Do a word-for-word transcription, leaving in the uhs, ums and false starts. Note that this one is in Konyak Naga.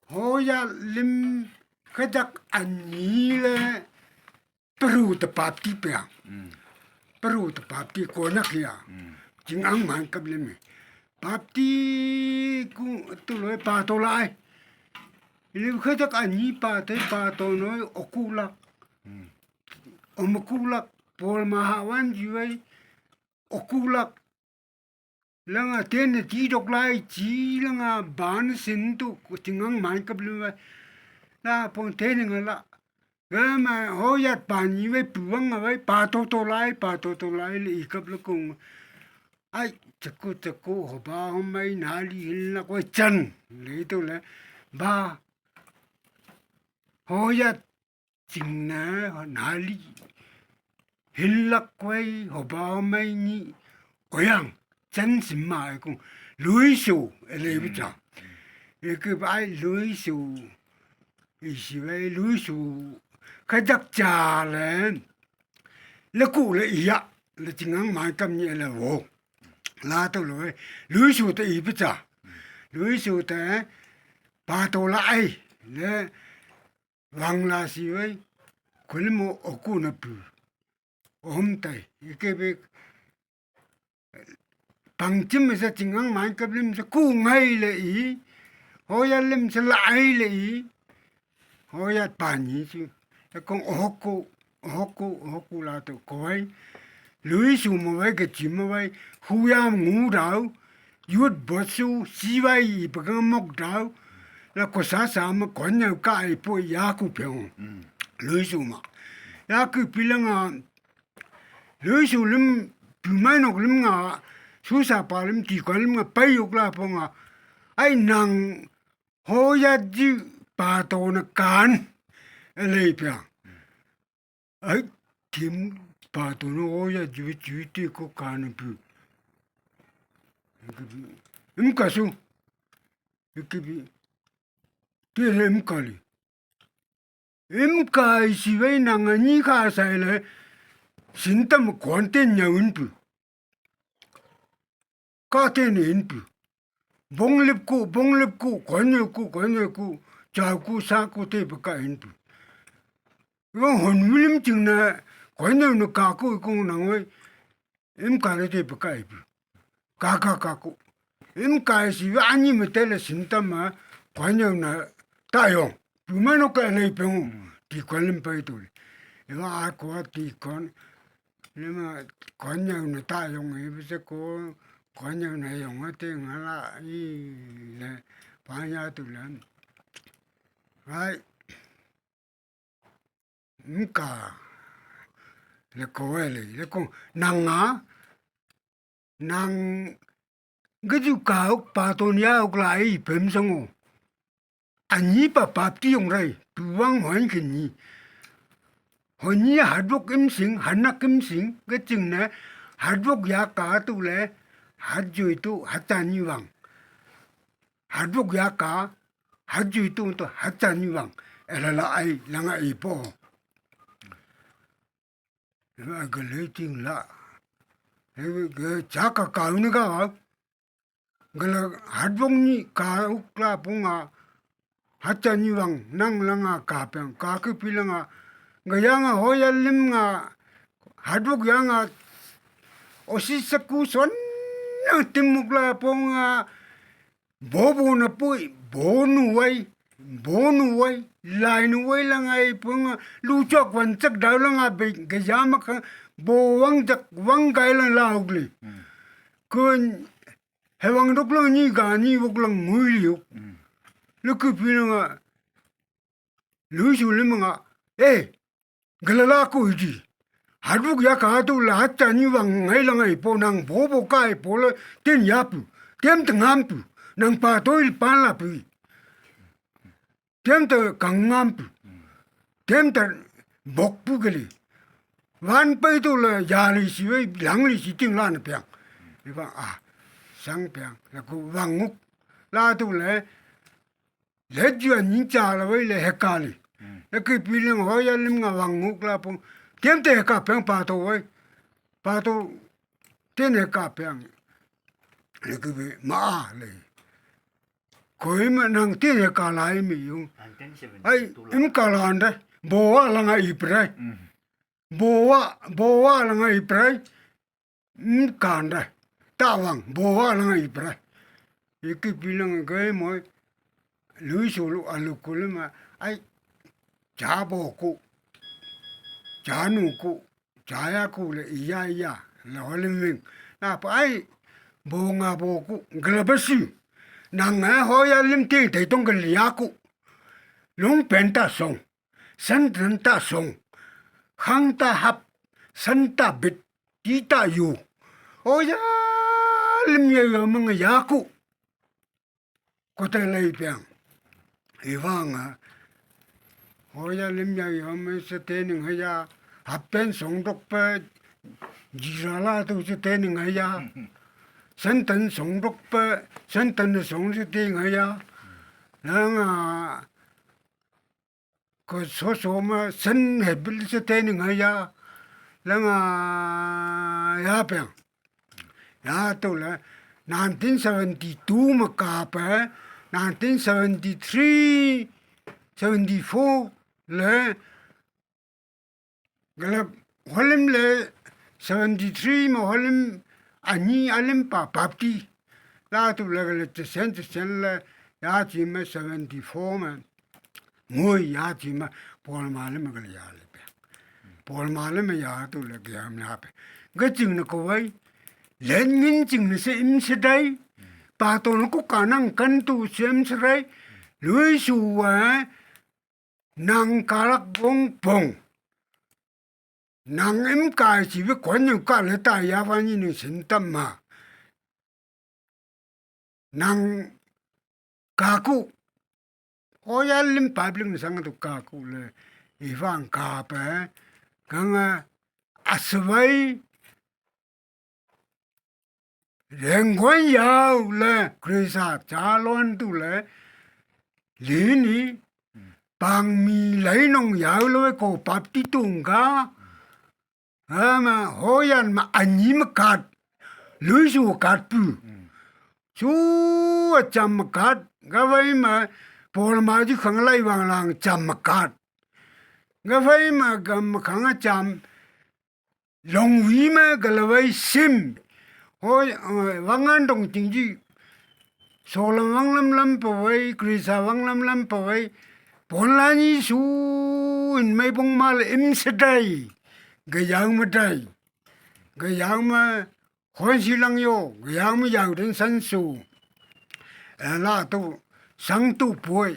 Hoya lim khadak anyi le peru te papti pia. Peru te papti konak ya. Chingang man kap lim. Papti ku tu loi pa to lai. Lim khadak anyi pa te pa to noi okulak. Om okulak pol ma hawan jiwai okulak. Langa tene ti dok lai ti langa ban sin tu chingang man kap lim wai. La pon tene ngala. Gama hoyat pani wai puwang wai pa to to lai pa to to lai le ikap le kung. Ai chaku chaku hoba homai nali hin la koi chan le to le ba hoyat chingne nali hin lak wai hoba homai ni oyang chan sim ma ai kung luisu ele bicha. Eke bai luisu isi wai luisu khadak cha le le ku le iya le chingang man kam ni le wo. La to lo wai luisu te i bicha. Luisu te pa to la ai le wang la si wai. Kulmo oku na pu. Om tai ike be pangchim sa chingang man kap lim sa ku ngai le i. Hoya lim sa la ai le i. Hoya pani si. Kong oku oku oku la to koi. Luisu mo wai ke chim mo wai. Huya ngu dau. Yut botsu siwai i pegang mok dau. La ko sa sa ma kon nyau ka i po ya ku pyong. Luisu ma. Ya ku pilanga luisu lim pumai nok lim nga susa pa lim ti kon lim nga pai yuk la po nga. Ai nang hoya ji pa to na kan. Ele pya. Ai tim pa to no hoya ji ji ti ko kan pu. Im ka su. Ikibi. Ti le im ka li. Im ka isi wai nang ani ka sai le. Sintam kon ten nya un pu. Ka ten in pu. Bong lip ku bong lip ku kon nya ku kon nya ku cha ku sa ku te pa ka in pu. Wang hon wilim ching na kon nya na ka ku ku nang wai. Im ka le te pa ka i pu. Ka ka ka ku. Im ka isi wai ani ma te le sintam ma kon nya na ta yong. Pu ma no ka le pe ngu. Ti kon lim pa i tu le. Iwa a ko ti kon. Lima konyang na ta yong i bise ko konyang na yong a te nga la i le pa nya tu le. Ai. Nka le ko e le le ko nang a nang ge ju ka uk pa ton ya uk la i pem sang o. Ani pa pap ti yong rai, tu wang hon kin ni. Hon ni hat bok im sing, hat nak im sing, ke ching ne, hat bok ya ka tu le, hat jui tu, hat ta ni wang. Hat bok ya ka, hat jui tu tu, hat ta ni wang. Ela la ai, la nga i po. Ema ga le ting la. Ema ga cha ka ka u ni ga. Ga la hat bok ni ka u kla pung a. Hat cha ni wang nang la nga ka peng ka ki pi la nga. Ga ya nga ho ya lim nga. Hat bok ya nga. O si sa ku son nang tim muk la pung a. Bo bo na pui, bo nu wai, bo nu wai, lai nu wai la ngai pung a, lu chok wan chak dau la nga be, ga ya ma kha, bo wang chak, wang kai la la huk li. Kun, he wang dok la ni ga ni wok la ngui li huk. Lu ku pi la nga, lu su li ma nga, eh, ga la la ku i di. Hat bok ya ka tu la hat cha ni wang ngai la ngai po nang bo bo kai po le tin ya pu. Tem te ngam pu. Nang pa to il pa la pu. Tem te kang ngam pu. Tem te bok pu ke li. Wan pai tu le ya li si wei lang li si ting la na piang. Ni ba a sang piang. La ku wang nguk. La tu le. Le jua ni cha la wei le he ka li. He ki pi ling ho ya lim nga wang nguk la pung. Tem te he ka piang pa to wei. Pa to ten he ka piang. Le ki pi ma a le. Koi me nang tin he kalai me yung. Ai, im kalan de. Bowa langa iprai. Bowa, bowa langa iprai. Im kan de. Tawang, bowa langa iprai. Iki pilang gai moi. Lui sulu alu kulima. Ai, cha boku. Cha nuku. Chaya ku le iya iya le holim wing. Na pa ai bo nga bo ku glabasi. Nang eh hoya lim ting te tong gel ya ku. Lung pen ta song. San tan ta song. Hang ta hap. San ta bit. Ti ta yu. Hoya lim ya ya meng ya ku. Kote lei piang. Iwanga. Hoya lim ya yom se tening haya. Happen song dok pe. Jirala tu se tening haya. Senten song dok pe. Senten song se tening haya. Langa. Ko so so ma sen he bil se tening haya. Langa ya piang. Ya tu le nineteen seventy-two ma ka pe, nineteen seventy-three, seventy-four le gele holim le seventy-three ma holim ani alim pa bapti. La tu le gele te sen te sen le ya chi ma seventy-four ma. Ngui ya chi ma pol ma le ma gele ya le pe. Pol ma le ma ya tu le ge am la pe. Ge ching na ko wai. Len ngin ching na se im se dai. Pa to na ko ka nang kan tu se im se dai. Lui su wa nang kalak bong bong. Nang im kai chi bi kwan yu ka le ta ya fa ni ni sin tam ma. Nang kaku. Hoya lim public ni sang tu kaku le. Ifang ka pe. Kanga aswai. Rengguan yau le Krista chalon tu le. Lini. Pang mi lai nong yau le ko pap ti tung ka. Ama hoyan ma anyi ma kat. Lui su kat pu. Su acham ma kat. Ga vai ma pol ma ji khang lai wang lang cham ma kat. Ga vai ma gam ma khang acham. Long wi ma ga la vai sim. Hoi, eh, wangan dong ting ji. Solam wang lam lam pa wai, Krista wang lam lam pa wai. Pon la ni su in mai bong mal im se dai. Ga yang ma dai. Ga yang ma hon si lang yo. Ga yang ma yau den san su. Eh, la tu, sang tu poi.